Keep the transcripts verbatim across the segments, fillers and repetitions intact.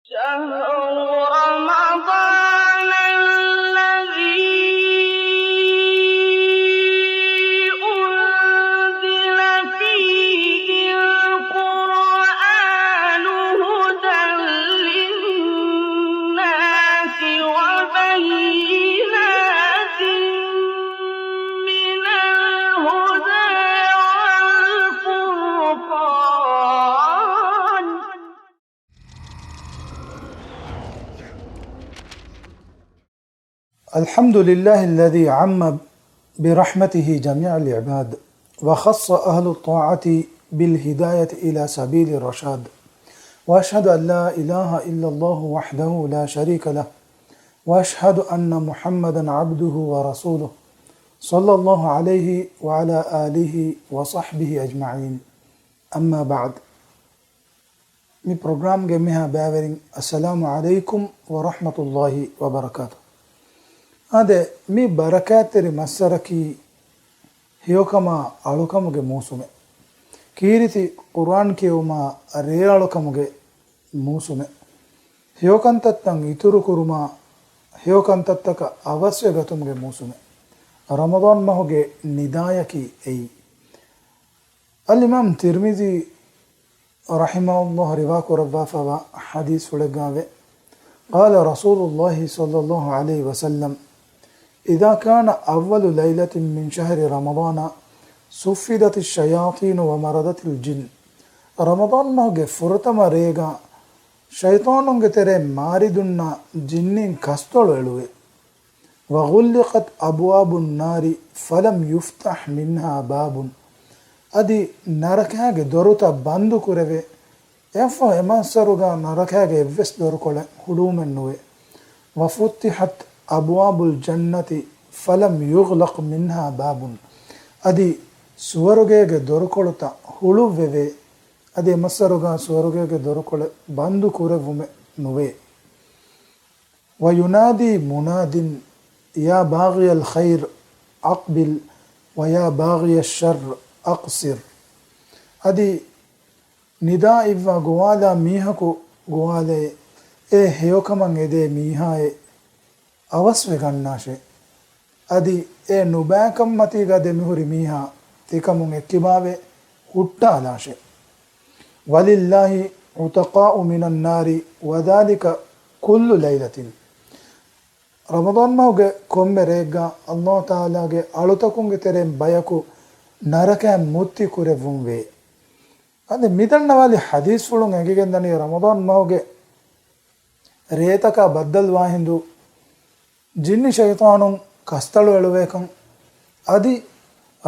شهر رمضان الذي أنزل فيه القرآن هدى للناس وبينات من الهدى والفرقان. الحمد لله الذي عم برحمته جميع العباد، وخص أهل الطاعة بالهداية إلى سبيل الرشاد، وأشهد أن لا إله إلا الله وحده لا شريك له، وأشهد أن محمدا عبده ورسوله، صلى الله عليه وعلى آله وصحبه أجمعين. أما بعد. މި ޕްރޮގްރާމްގެ އެންމެހާ ބައިވެރިން، އައްސަލާމު ޢަލައިކުމް ވަރަޙްމަތުﷲި ވަބަރަކާތު. އާދެ، މި ބަރަކާތްތެރި މައްސަރަކީ ހެޔޮކަމާ އަޅުކަމުގެ މޫސުމެއް. ކީރިތި ޤުރްއާން ކިޔެވުމާ ރޭއަޅުކަމުގެ މޫސުމެއް. ހެޔޮކަންތައްތައް އިތުރުކުރުމާ ހެޔޮކަންތައްތަކަށް އަވަސްވެގަތުމުގެ މޫސުމެއް. ރަމަޟާން މަހުގެ ނިދާޔަކީ އެއީ. އަލްއިމާމް ތިރްމިޒީ ރަޙިމަހުﷲ ރިވާކުރައްވާފައިވާ ޙަދީޘްފުޅެއްގައިވޭ، قال رسول الله صلى الله عليه وسلم، إذا كان أول ليلة من شهر رمضان صفدت الشياطين ومردت الجن. ރަމަޟާން މަހުގެ ފުރަތަމަ ރޭގަ ޝައިޠާނުންގެ ތެރެއިން މާރިދުންނާ ޖިންނީން ކަސްތޮޅު އެޅުވޭ. وغلقت أبواب النار فلم يفتح منها باب. އަދި ނަރަކައިގެ ދޮރުތައް ބަންދު ކުރެވޭ. އެއަށްފަހު އެމައްސަރުގަ ނަރަކައިގެ އެއްވެސް ދޮރުކޮޅެއް ހުޅުވުމެއް ނުވޭ. وفتحت أبواب الجنة فلم يغلق منها باب. އަދި ސުވަރުގޭގެ ދޮރުކޮޅުތައް ހުޅުއްވެވޭ. އަދި އެމައްސަރުގަ ސުވަރުގޭގެ ދޮރުކޮޅެއް ބަންދު ކުރެއްވުމެއް ނުވޭ. وينادي مناد يا باغي الخير أقبل ويا باغي الشر أقصر. އަދި ނިދާ އިއްވާ ގޮވާލާ މީހަކު ގޮވާލޭ، އޭ ހެޔޮކަމަށް އެދޭ މީހާއޭ، އަވަސްވެގަންނާށޭ. އަދި އެ ނުބައިކަންމަތީގަ ދެމިހުރި މީހާ ތިކަމުން އެއްކިބާވެ ހުއްޓާލާށޭ. ولله عتقاء من النار وذلك كل ليلة. ރަމަޟާން މަހުގެ ކޮންމެ ރެއެއްގަ ﷲ ތަޢާލާގެ އަޅުތަކުންގެ ތެރެއިން ބަޔަކު ނަރަކައިން މުއްތި ކުރެއްވުން ވޭ. އަދި މިދަންނަވާލި ޙަދީޘްފުޅުން އެނގިގެންދަނީ ރަމަޟާން މަހުގެ ރޭތަކާ ބައްދަލުވާ ހިނދު ޖިންނި ޝައިޠާނުން ކަސްތަޅު އެޅުވޭކަން. އަދި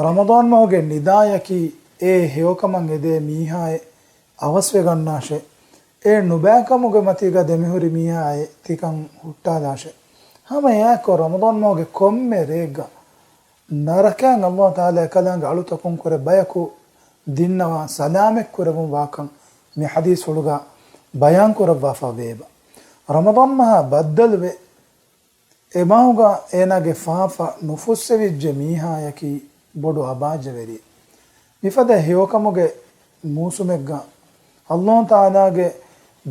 ރަމަޟާން މަހުގެ ނިދާޔަކީ އޭ ހެޔޮކަމަށް އެދޭ މީހާއޭ އަވަސްވެގަންނާށޭ. އޭ ނުބައިކަމުގެ މަތީގަ ދެމިހުރި މީހާއޭ ތިކަން ހުއްޓާލާށޭ. ހަމަ އެއާއެކު ރަމަޟާން މަހުގެ ކޮންމެ ރެއެއްގަ ނަރަކައިން ﷲ ތަޢާލާ އެކަލާނގެ އަޅުތަކުން ކުރެ ބަޔަކު ދިންނަވާ ސަލާމަތް ކުރެވުން ވާކަން މި ޙަދީޘްފުޅުގަ ބަޔާން ކުރައްވާފަ ވޭބަ. ރަމަޟާން މަހާ ބައްދަލުވެ، އެ މަހުގަ އޭނާގެ ފާފަ ނުފުއްސެވިއްޖެ މީހާޔަކީ ބޮޑު އަބާއްޖަވެރިއެއް. މިފަދަ ހެޔޮކަމުގެ މޫސުމެއްގަ ﷲ ތަޢާލާގެ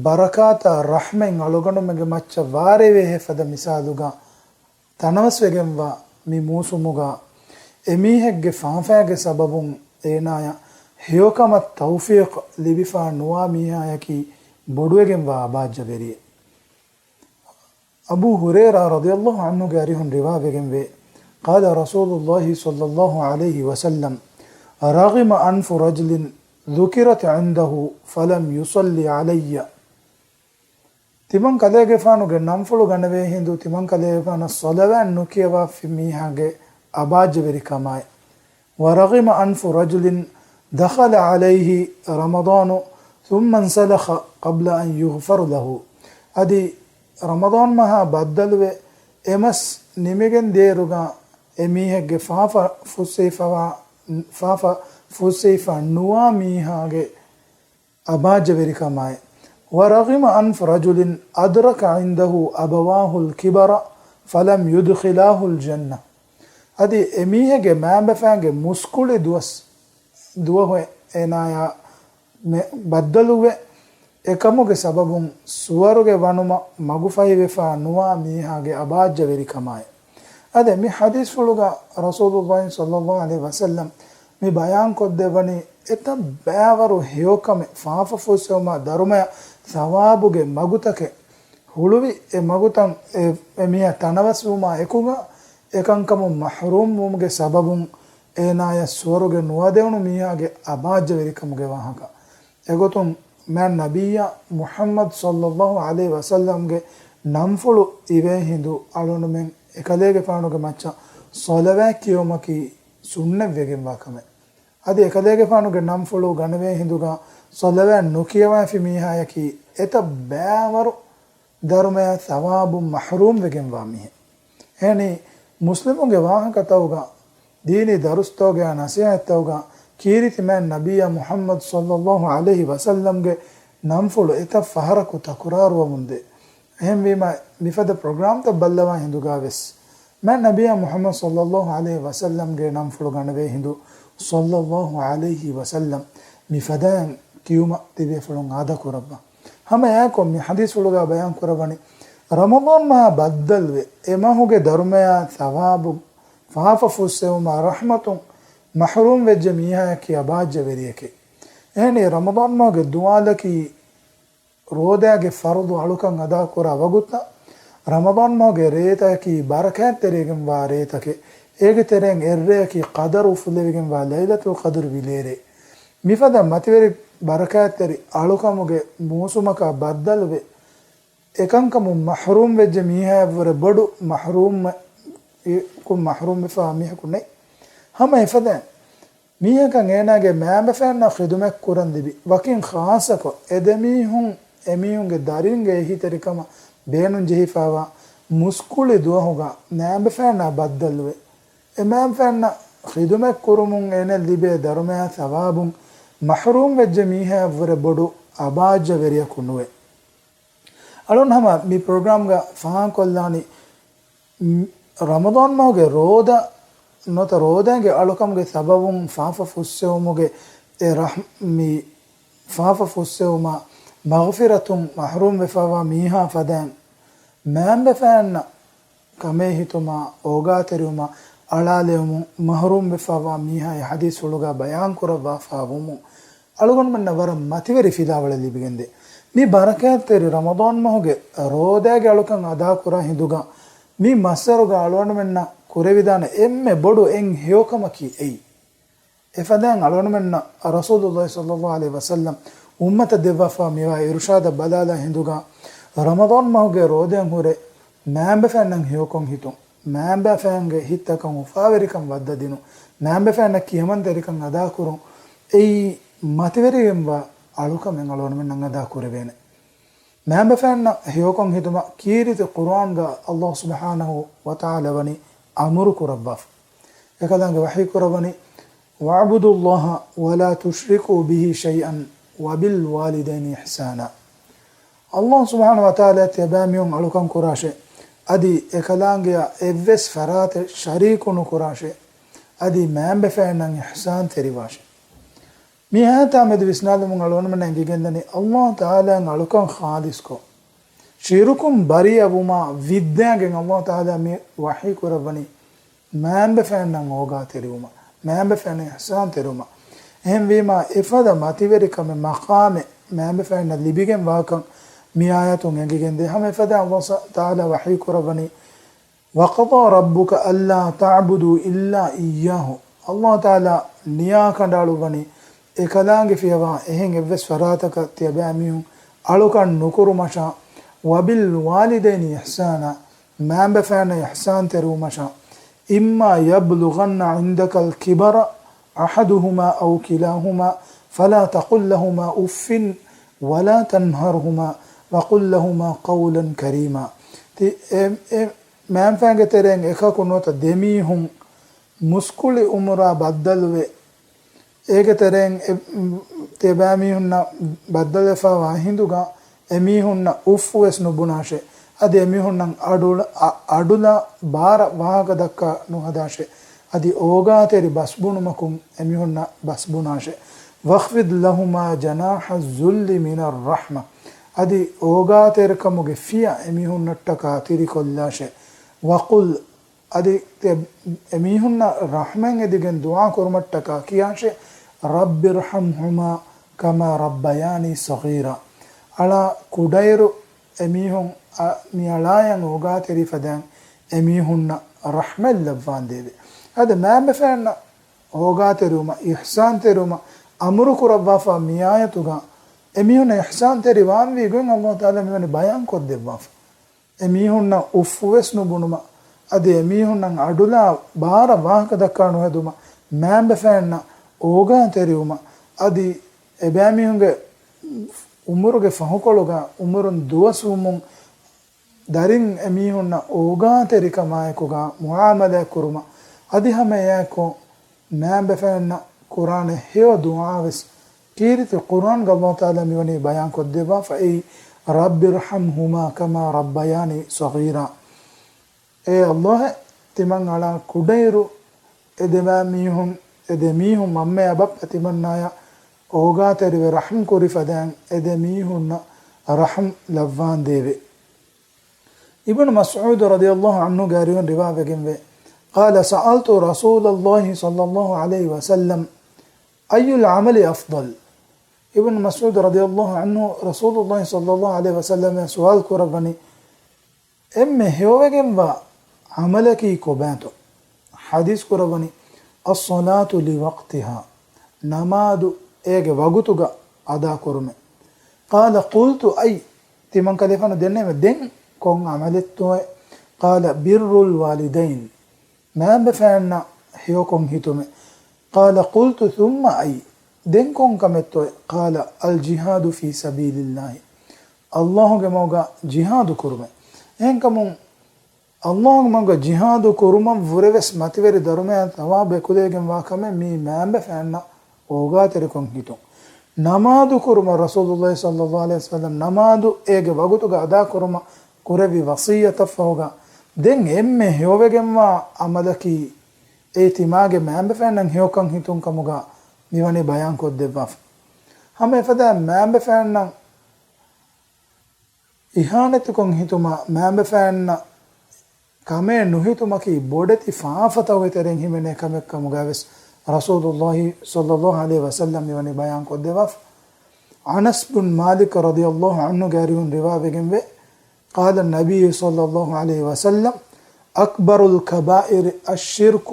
ބަރަކާތާ ރަޙްމަތް އަޅުގަނޑުމެންގެ މައްޗަށް ވާރޭވޭހޭ ފަދަ މިސާލުގަ ތަނަވަސްވެގެންވާ މި މޫސުމުގަ އެމީހެއްގެ ފާފައިގެ ސަބަބުން އޭނާޔަށް ހެޔޮކަމަށް ތައުފީޤު ލިބިފާ ނުވާ މީހާޔަކީ ބޮޑުވެގެންވާ އަބާއްޖަވެރިއެއް. އަބޫ ހުރައިރާ ރަޟިޔަﷲ ޢަންހުގެ އަރިހުން ރިވާވެގެންވޭ، قال رسول الله صلى الله عليه وسلم، رغم أنف رجل ذكرت عنده فلم يصل علي. ތިމަން ކަލޭގެފާނުގެ ނަންފުޅު ގަނެވޭ ހިނދު ތިމަން ކަލޭގެފާނަށް ޞަލަވާތް ނުކިޔަވާފި މީހާގެ އަބާއްޖަވެރިކަމާއި. ورغم أنف رجل دخل عليه رمضان ثم انسلخ قبل أن يغفر له. އަދި ރަމަޟާން މަހާ ބައްދަލުވެ، އެ މަސް ނިމިގެން ދޭއިރުގަ އެ މީހެއްގެ ފާފަ ފުއްސެވިފަވާ، ފާފަ ފުއްސެވިފަ ނުވާ މީހާގެ އަބާއްޖަވެރިކަމާއި. ورغم أنف رجل أدرك عنده أبواه الكبر فلم يدخلاه الجنة. އަދި އެމީހެއްގެ މައިންބަފައިންގެ މުސްކުޅި ދުވަސް، ދުވަހު އޭނާޔާ މެ-، ބައްދަލުވެ، އެކަމުގެ ސަބަބުން ސުވަރުގެ ވަނުމަށް މަގުފަހިވެފާ ނުވާ މީހާގެ އަބާއްޖަވެރިކަމާއި. އަދި މި ޙަދީޘްފުޅުގަ ރަސޫލުﷲ ޞައްލަﷲ ޢަލައިހި ވަސައްލަމް މި ބަޔާންކޮށްދެއްވަނީ، އެތައް ބައިވަރު ހެޔޮކަމެއް، ފާފަ ފުއްސެވުމާ ދަރުމަޔާ ޘަވާބުގެ މަގުތަކެއް ހުޅުވި އެ މަގުތައް އެ، އެ މީހާ ތަނަވަސްވުމާ އެކުގަ އެކަންކަމުން މަޙްރޫމްވުމުގެ ސަބަބުން އޭނާޔަށް ސުވަރުގެ ނުވަދެވުނު މީހާގެ އަބާއްޖަވެރިކަމުގެ ވާހަކަ. އެގޮތުން މާތް ނަބިއްޔާ މުޙައްމަދު ޞައްލަﷲ ޢަލައިހި ވަސައްލަމްގެ ނަންފުޅު އިވޭ ހިނދު އަޅުގަނޑުމެން އެކަލޭގެފާނުގެ މައްޗަށް ޞަލަވާތް ކިޔުމަކީ ސުންނަތްވެގެންވާ ކަމެއް. އަދި އެކަލޭގެފާނުގެ ނަންފުޅު ގަނެވޭ ހިނދުގަ ޞަލަވާތް ނުކިޔަވައިފި މީހާޔަކީ އެތައް ބައިވަރު ދަރުމަޔާ ޘަވާބުން މަޙްރޫމްވެގެންވާ މީހެއް. އެހެނީ، މުސްލިމުންގެ ވާހަކަތަކުގަ، ދީނީ ދަރުސްތަކުގަ، ނަޞޭޙަތްތަކުގަ ކީރިތި މާތް ނަބިއްޔާ މުޙައްމަދު ޞައްލަﷲ ޢަލައިހި ވަސައްލަމްގެ ނަންފުޅު އެތައް ފަހަރަކު ތަކުރާރުވަމުންދޭ. އެހެންވީމަ، މިފަދަ ޕްރޮގްރާމްތައް ބައްލަވާ ހިނދުގަވެސް މާތް ނަބިއްޔާ މުޙައްމަދު ޞައްލަﷲ ޢަލައިހި ވަސައްލަމްގެ ނަންފުޅު ގަނެވޭ ހިނދު ޞައްލަﷲ ޢަލައިހި ވަސައްލަމް މިފަދައިން ކިޔުމަށް ތިބޭފުޅުން އާދަކުރައްވާ. ހަމަ އެއާއެކު މި ޙަދީޘްފުޅުގަ ބަޔާންކުރައްވަނީ، ރަމަޟާން މަހާ ބައްދަލުވެ، އެ މަހުގެ ދަރުމަޔާ ޘަވާބު، ފާފަ ފުއްސެވުމާ ރަޙްމަތުން މަޙްރޫމް ވެއްޖެ މީހާޔަކީ އަބާއްޖަވެރިޔެކޭ. އެހެނީ، ރަމަޟާން މަހުގެ ދުވާލަކީ ރޯދާގެ ފަރުޟު އަޅުކަން އަދާކުރާ ވަގުތުތައް، ރަމަޟާން މަހުގެ ރޭތަކަކީ ބަރަކާތްތެރިވެގެންވާ ރޭތަކެއް، އޭގެ ތެރެއިން އެއްރެއަކީ ޤަދަރު އުފުލެވިގެންވާ ލައިލަތުލް ޤަދުރު ވިލޭރޭ. މިފަދަ މަތިވެރި ބަރަކާތްތެރި އަޅުކަމުގެ މޫސުމަކާ ބައްދަލުވެ، އެކަންކަމުން މަޙްރޫމް ވެއްޖެ މީހާޔަށްވުރެ ބޮޑު މަޙްރޫމް، މަޙްރޫމްވެފާ މީހަކު ނެތް. ހަމަ އެފަދައިން މީހަކަށް އޭނާގެ މައިންބަފައިންނަށް ޚިދުމަތް ކުރަން ލިބި، ވަކިން ޚާއްޞަކޮށް އެދެމީހުން އެމީހުންގެ ދަރިންގެ އެހީތެރިކަމަށް ބޭނުންޖެހިފައިވާ މުސްކުޅި ދުވަހުގަ މައިންބަފައިންނާ ބައްދަލުވެ، އެ މައިންބަފައިންނަށް ޚިދުމަތް ކުރުމުން އޭނަ ލިބޭ ދަރުމަޔާ ޘަވާބުން މަޙްރޫމް ވެއްޖެ މީހާޔަށްވުރެ ބޮޑު އަބާއްޖަވެރިޔަކު ނުވޭ. އަޅުން ހަމަ މި ޕްރޮގްރާމްގަ ފާހަގަކޮށްލާނީ، މް، ރަމަޟާން މަހުގެ ރޯދަ ނުވަތަ ރޯދައިގެ އަޅުކަމުގެ ސަބަބުން ފާފަ ފުއްސެވުމުގެ އެ ރަޙް-، މި ފާފަ ފުއްސެވުމާ މަޣްފިރަތުން މަޙްރޫމް ވެފައިވާ މީހާ ފަދައިން، މައިންބަފައިންނަށް ކަމޭހިތުމާ، އޯގާތެރިވުމާ، އަޅާލެވުމުން މަޙްރޫމް ވެފައިވާ މީހާ އެ ޙަދީޘްފުޅުގަ ބަޔާންކުރައްވާފައިވުމުން، އަޅުގަނޑުމެންނަށް ވަރަށް މަތިވެރި ފިލާވަޅެއް ލިބިގެންދޭ. މި ބަރަކާތްތެރި ރަމަޟާން މަހުގެ ރޯދައިގެ އަޅުކަން އަދާކުރާ ހިނދުގަ، މި މައްސަރުގަ އަޅުގަނޑުމެންނަށް ކުރެވިދާނެ އެންމެ ބޮޑު އެއް ހެޔޮކަމަކީ އެއީ. އެފަދައިން އަޅުގަނޑުމެންނަށް ރަސޫލުﷲ ޞައްލަﷲ ޢަލައިހި ވަސައްލަމް އުއްމަތަށް ދެއްވާފަ މިވާ އިރުޝާދަށް ބަލާލާ ހިނދުގަ، ރަމަޟާން މަހުގެ ރޯދައިން ހުރެ މައިންބަފައިންނަށް ހެޔޮކޮން ހިތުން، މައިންބަފައިންގެ ހިތްތަކަށް އުފާވެރިކަން ވައްދަދިނުން، މައިންބަފައިންނަށް ކިޔަމަންތެރިކަން އަދާކުރުން، އެއީ މަތިވެރިވެގެންވާ އަޅުކަމެއް އަޅުގަނޑުމެންނަށް އަދާ ކުރެވޭނެ. މައިންބަފައިންނަށް ހެޔޮކޮން ހިތުމަށް ކީރިތި ޤުރުއާންގަ ﷲ ސުބްޙާނަހޫ ވަތަޢާލާ ވަނީ އަމުރު ކުރައްވާފަ. އެކަލާނގެ ވަޙީ ކުރައްވަނީ، "وَاعْبُدُوا اللَّهَ وَلَا تُشْرِكُوا بِهِ شَيْئًا وَبِالْوَالِدَيْنِ إِحْسَانًا." ﷲ ސުބްޙާނަހޫ ވަތަޢާލާ ތިޔަބައިމީހުން އަޅުކަން ކުރާށޭ. އަދި އެކަލާނގެއަށް އެއްވެސް ފަރާތެއް ޝަރީކު ނުކުރާށޭ. އަދި މައިންބަފައިންނަށް އިޙްސާންތެރިވާށޭ. މި އާޔަތާ މެދު ވިސްނާލުމުން އަޅުގަނޑުމެންނަށް އެނގިގެންދަނީ، ﷲ ތަޢާލާއަށް އަޅުކަން ޚާލިޞްކޮށް، ޝިރުކުން ބަރީއަވުމާ ވިއްދާގެން ﷲ ތަޢާލާ މި ވަޙީ ކުރައްވަނީ، މައިންބަފައިންނަށް އޯގާތެރިވުމަށް، މައިންބަފައިންނަށް އިޙްސާންތެރިވުމަށް. އެހެންވީމާ، އެފަދަ މަތިވެރިކަމެއް މަޤާމެއް މައިންބަފައިންނަށް ލިބިގެން ވާކަން މި އާޔަތުން އެނގިގެންދޭ. ހަމަ އެފަދަ ﷲ ތަޢާލާ ވަޙީ ކުރައްވަނީ، "وَقَضَىٰ رَبُّكَ أَلَّا تَعْبُدُوا إِلَّا إِيَّاهُ." ﷲ ތަޢާލާ ނިޔާ ކަނޑައަޅުއްވަނީ، އެކަލާނގެ ފިޔަވާ އެހެން އެއްވެސް ފަރާތަކަށް ތިޔަބައިމީހުން އަޅުކަން ނުކުރުމަށާ، "وَبِالْوَالِدَيْنِ إِحْسَانًا." މައިންބަފައިންނަށް އިޙްސާންތެރިވުމަށާ. "إِمَّا يَبْلُغَنَّ عِندَكَ الْكِبَرَ أَحَدُهُمَا أَوْ كِلَاهُمَا فَلَا تَقُل لَّهُمَا أُفٍّ وَلَا تَنْهَرْهُمَا وَقُل لَّهُمَا قَوْلًا كَرِيمًا." ތި-، އެ، އެ، މައިންބަފައިންގެ ތެރެއިން އެކަކު ނުވަތަ ދެމީހުން މުސްކުޅި އުމުރާ ބައްދަލުވެ، އޭގެ ތެރެއިން އެ، ތިޔަބައިމީހުންނަށް ބައްދަލުވެފައިވާ ހިނދުގަ އެމީހުންނަށް އުފް ވެސް ނުބުނާށޭ. އަދި އެމީހުންނަށް އަޑު، އަ، އަޑުލާ ބާރަށް ވާހަކަ ދައްކާ ނުހަދާށޭ. އަދި އޯގާތެރި ބަސްބުނުމަކުން އެމީހުންނަށް ބަސްބުނާށޭ. "وَاخْفِضْ لَهُمَا جَنَاحَ الذُّلِّ مِنَ الرَّحْمَةِ." އަދި އޯގާތެރިކަމުގެ ފިޔަ އެމީހުންނަށްޓަކާ ތިރިކޮށްލާށޭ. ވަޤުލް، އަދި ތި އެމީހުންނަށް ރަޙްމަތް އެދިގެން ދުޢާ ކުރުމަށްޓަކާ ކިޔާށޭ، رب ارحمهما كما ربياني صغيرا. އަޅާ ކުޑައިރު އެމީހުން އަ، މިއަޅާޔަށް އޯގާތެރި ފަދައިން އެމީހުންނަށް ރަޙްމަތް ލައްވާނދޭވެ. އަދި މާބަފައިންނަށް އޯގާތެރިވުމަށް، އިޙްސާންތެރިވުމަށް އަމުރު ކުރައްވާފަ މިއާޔަތުގަ އެމީހުންނަށް އިޙްސާންތެރިވާންވީ ގޮތް ﷲ ތަޢާލާ މިވަނީ ބަޔާން ކޮށްދެއްވާފަ. އެމީހުންނަށް އުފްފުވެސް ނުބުނުމަށް، އަދި އެމީހުންނަށް އަޑުލާ ބާރަށް ވާހަކަ ދައްކާ ނުހެދުމަށް، މާބަފައިންނަށް އޯގާތެރިވުމަށް، އަދި އެބައިމީހުންގެ އުމުރުގެ ފަހުކޮޅުގަ އުމުރުން ދުވަސްވުމުން، ދަރިން އެމީހުންނަށް އޯގާތެރިކަމާއެކުގަ މުޢާމަލާތް ކުރުމަށް، އަދި ހަމައެއާއެކު މާބަފައިންނަށް ކުރާނެ ހެޔޮ ދުޢާވެސް ކީރިތި ޤުރްއާންގަ ﷲ ތަޢާލާ މިވަނީ ބަޔާން ކޮށްދެއްވާފައި، رب ارحمهما كما ربياني صغيرا. އޭ ﷲ، ތިމަން އަޅާ ކުޑައިރު އެ ދެމާ މީހުން، އެ ދެމީހުން މަންމަޔާ ބައްޕަ ތިމަންނާޔަށް އޯގާތެރިވެ ރަޙްމް ކުރި ފަދައިން އެ ދެމީހުންނަށް ރަޙްމް ލައްވާނދޭވެ. އިބްނު މަސްޢޫދު ރަޟިޔަﷲ ޢަންހުގެ އަރިހުން ރިވާވެގެންވޭ، قال سألت رسول الله صلى الله عليه وسلم أي العمل أفضل؟ އިބްނު މަސްޢޫދު ރަޟިޔަﷲ ޢަންހު ރަސޫލުﷲ ޞައްލަﷲ ޢަލައިހި ވަސައްލަމަށް ސުވާލު ކުރައްވަނީ، އެންމެ ހެޔޮވެގެންވާ ޢަމަލަކީ ކޮބާތޯ؟ ޙަދީޘް ކުރައްވަނީ، الصلاة لوقتها، ނަމާދު އޭގެ ވަގުތުގަ އަދާކުރުމޭ. قال قلت أي، ތިމަން ކަލޭފާނު ދެންނެވި، ދެން ކޮން ޢަމަލެއްތޯއޭ؟ قال بر الوالدين، މާބަފައިންނަށް ހެޔޮކޮށް ހިތުމޭ. قال قلت ثم أي، ދެން ކޮން ކަމެއްތޯއޭ؟ قال الجهاد في سبيل الله، ﷲ ގެ މަގުގަ ޖިހާދު ކުރުމޭ. އެހެންކަމުން، ﷲ ގެ މަގުގަ ޖިހާދު ކުރުމަށްވުރެވެސް މަތިވެރި ދަރުމަޔާ ޘަވާބު އެކުލެވިގެންވާ ކަމެއް މީ މާބަފައިންނަށް އޯގާތެރިކޮށް ހިތުން. ނަމާދު ކުރުމަށް ރަސޫލުﷲ ޞައްލަﷲ ޢަލައިހި ވަސައްލަމް ނަމާދު އޭގެ ވަގުތުގަ އަދާކުރުމަށް ކުރެއްވި ވަޞިއްޔަތަށްފަހުގަ، ދެން އެންމެ ހެޔޮވެގެންވާ ޢަމަލަކީ އެއީ ތިމާގެ މާބަފައިންނަށް ހެޔޮކަން ހިތުން ކަމުގަ މިވަނީ ބަޔާން ކޮށްދެއްވާފަ. ހަމަ އެފަދައިން މާބަފައިންނަށް އިހާނެތިކޮށް ހިތުމަށް މާބަފައިންނަށް ކަމޭ ނުހިތުމަކީ ބޮޑެތި ފާފަތަކުގެ ތެރެއިން ހިމެނޭ ކަމެއް ކަމުގައިވެސް ރަސޫލުﷲ ޞައްލަﷲ ޢަލައިހި ވަސައްލަމް މިވަނީ ބަޔާން ކޮށްދެއްވާފަ. އަނަސް ބިން މާލިކް ރަޟިޔަﷲ ޢަންހުގެ އަރިހުން ރިވާވެގެންވޭ، قال النبي صلى الله عليه وسلم أكبر الكبائر الشرك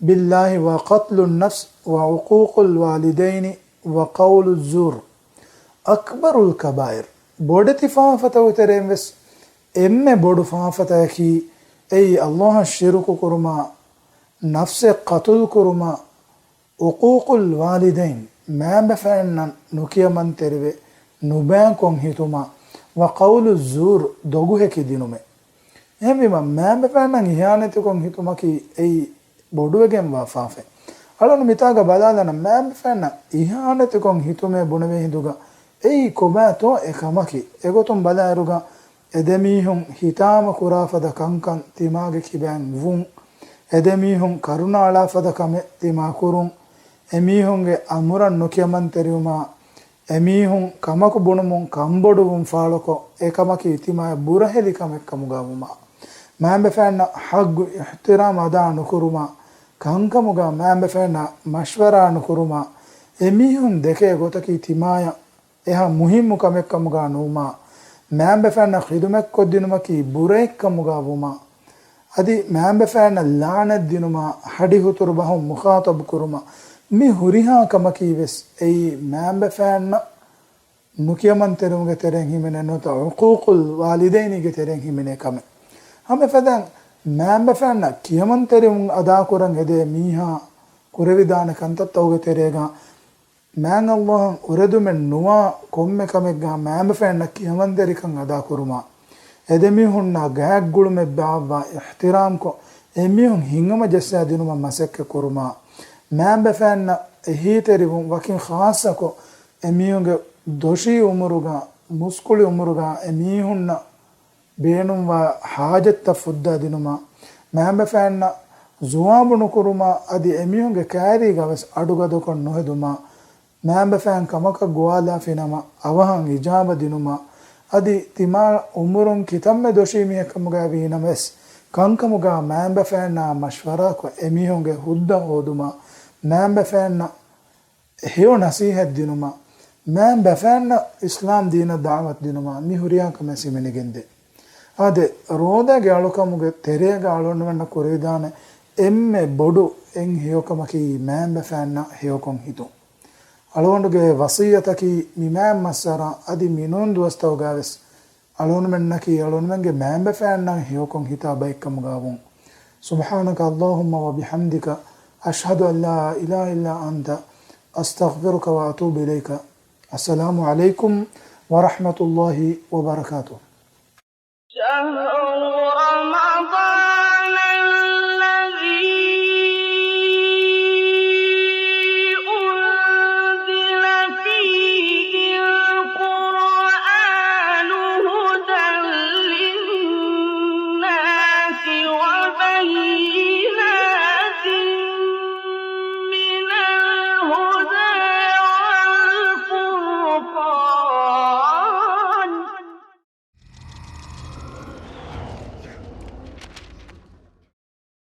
بالله وقتل النفس وعقوق الوالدين وقول الزور. أكبر الكبائر، ބޮޑެތި ފާފަތަކުގެ ތެރެއިން ވެސް އެންމެ ބޮޑު ފާފަތަކަކީ އެއީ ﷲ އަށް ޝިރުކު ކުރުމާ، ނަފްސެއް ޤަތުލު ކުރުމާ، ޢުޤޫޤުލް ވާލިދައިން، މާބަފައިންނަށް ނުކިޔަމަންތެރިވެ ނުބައިކޮށް ހިތުމާ، ވަޤައުލުއްޒޫރު، ދޮގުހެކި ދިނުމެއް. އެހެންވީމަ، މާބަފައިންނަށް އިހާނެތިކޮށް ހިތުމަކީ އެއީ ބޮޑުވެގެންވާ ފާފައެއް. އަޅުން މިތާގަ ބަލާލަނަ، މާބަފައިންނަށް އިހާނެތިކޮށް ހިތުމޭ ބުނެވޭ ހިނދުގަ އެއީ ކޮބާތޯ އެ ކަމަކީ. އެގޮތުން ބަލާއިރުގަ، އެދެމީހުން ހިތާމަ ކުރާފަދަ ކަންކަން ތިމާގެ ކިބައިން ވުން، އެދެމީހުން ކަރުނަ އަޅާފަދަ ކަމެއް ތިމާ ކުރުން، އެމީހުންގެ އަމުރަށް ނުކިޔަމަންތެރިވުމާ، އެމީހުން ކަމަކު ބުނުމުން ކަންބޮޑުވުން ފާޅުކޮށް، އެކަމަކީ ތިމާޔަށް ބުރަހެލި ކަމެއް ކަމުގަ ވުމާ، މާބަފައިންނަށް ޙައްޤު އިޙްތިރާމް އަދާ ނުކުރުމާ، ކަންކަމުގަ މާބަފައިންނަށް މަޝްވަރާ ނުކުރުމާ، އެމީހުން ދެކޭ ގޮތަކީ ތިމާޔަށް އެހާ މުހިއްމު ކަމެއްކަމުގަ ނުވުމާ، މާބަފައިންނަށް ޚިދުމަތްކޮށްދިނުމަކީ ބުރައެއްކަމުގަ ވުމާ، އަދި މާބަފައިންނަށް ލާނަތް ދިނުމާ، ހަޑިހުތުރު ބަހުން މުޚާޠަބު ކުރުމާ، މި ހުރިހާ ކަމަކީ ވެސް އެއީ މާބަފައިންނަށް ނުކިޔަމަންތެރިވުމުގެ ތެރެއިން ހިމެނޭ ނުވަތަ ޢުޤޫޤުލް ވާލިދައިނީގެ ތެރެއިން ހިމެނޭ ކަމެއް. ހަމައެފަދައިން މާބަފައިންނަށް ކިޔަމަންތެރިވުން އަދާކުރަން އެދޭ މީހާ ކުރެވިދާނެ ކަންތައްތަކުގެ ތެރޭގަ މާތް ﷲ އަށް އުރެދުމެއް ނުވާ ކޮންމެ ކަމެއްގަ މާބަފައިންނަށް ކިޔަމަންތެރިކަން އަދާކުރުމާ، އެދެމީހުންނާ ގާތްގުޅުމެއް ބާއްވާ އިޙްތިރާމްކޮށް، އެމީހުން ހިތްހަމަޖައްސާދިނުމަށް މަސައްކަތްކުރުމާ، މާބަފައިންނަށް އެހީތެރިވުން ވަކިން ޚާއްޞަކޮށް، އެމީހުންގެ ދޮށީ އުމުރުގަ، މުސްކުޅި އުމުރުގަ އެމީހުންނަށް ބޭނުންވާ ޙާޖަތްތައް ފުއްދާދިނުމާ، މާބަފައިންނަށް ޒުވާބު ނުކުރުމާ، އަދި އެމީހުންގެ ކައިރީގަވެސް އަޑުގަދަކޮށް ނުހެދުމާ، މައިންބަފައިން ކަމަކަށް ގޮވާލާފިނަމަ، އަވަހަށް އިޖާބަ ދިނުމަށް، އަދި ތިމާ އުމުރުން ކިތަންމެ ދޮށީ މީހެއްކަމުގައި ވީނަމަވެސް، ކަންކަމުގަ މައިންބަފައިންނާ މަޝްވަރާކޮށް، އެމީހުންގެ ހުއްދަ ހޯދުމަށް، މައިންބަފައިންނަށް ހެޔޮ ނަސީހަތް ދިނުމަށް، މައިންބަފައިންނަށް އިސްލާމް ދީނަށް ދަޢުވަތު ދިނުމަށް، މި ހުރިހާ ކަމެއް ހިމެނިގެންދޭ. އާދެ، ރޯދަގެ އަޅުކަމުގެ ތެރޭގަ އަޅުގަނޑުމެންނަށް ކުރެވިދާނެ އެންމެ ބޮޑު އެއް ހެޔޮކަމަކީ މައިންބަފައިންނަށް ހެޔޮކޮށް ހިތުން. އަޅުގަނޑުގެ ވަޞިއްޔަތަކީ މި މާތް މައްސަރަ އަދި މިނޫން ދުވަސްތަކުގައިވެސް އަޅުގަނޑުމެންނަކީ އަޅުގަނޑުމެންގެ މައިންބަފައިންނަށް ހެޔޮކޮށް ހިތާ ބައެއްކަމުގަވުން. سبحانك اللهم وبحمدك، أشهد أن لا إله إلا أنت، أستغفرك وأتوب إليك. السلام عليكم ورحمة الله وبركاته. شهر رمضان